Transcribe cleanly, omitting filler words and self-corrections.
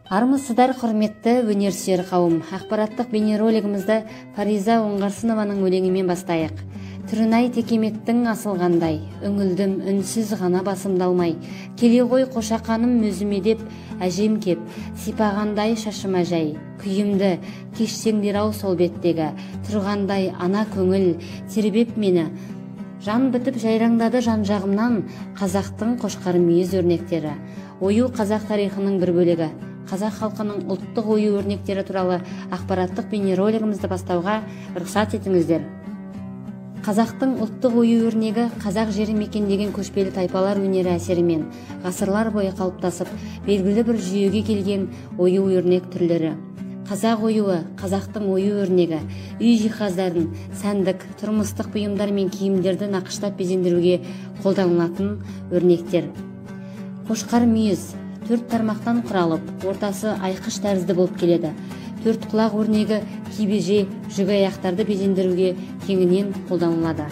Армысыздар, құрметті өнерсүйер қауым! Ақпараттық бейнеролигімізді Фариза Оңғарсынованың өлеңімен бастайық. Түрін-ай текеметтің асылғандай, үңілдім үнсіз ғана басымды алмай. Келе ғой қошақаным өзіме деп, әжем кеп, сипағандай шашыма жай. Күйімді кешсеңдер-ау сол беттегі, тұрғандай ана көңіл тербеп мені. Жан бітіп жайраңдады жан-жағымнан қазақтың қошқар мүйіз өрнектері. Ою қазақ тарихының бір бөлігі. Қазақ халқының ұлттық ою өрнектері туралы ақпараттық бейнеролигімізді бастауға рұқсат етіңіздер. Қазақтың ұлттық ою өрнегі қазақ жері мекендеген көшпелі тайпалар өнері әсерімен ғасырлар бойы қалыптасып, белгілі бір жүйеге келген ою өрнек түрлері. Қазақ оюы, қазақтың ою өрнегі, үй жиһаздарын, сәндік, тұрмыстық бұйымдар мен киімдерді нақыштап безендіруге қолданылатын өрнектер. Қошқар мүйіз төрт тармақтан құралып, ортасы айқыш тәрізді болып келеді. Төрт құлақ өрнегі кибеже, жүк аяқтарды безендіруге кеңінен қолданылады.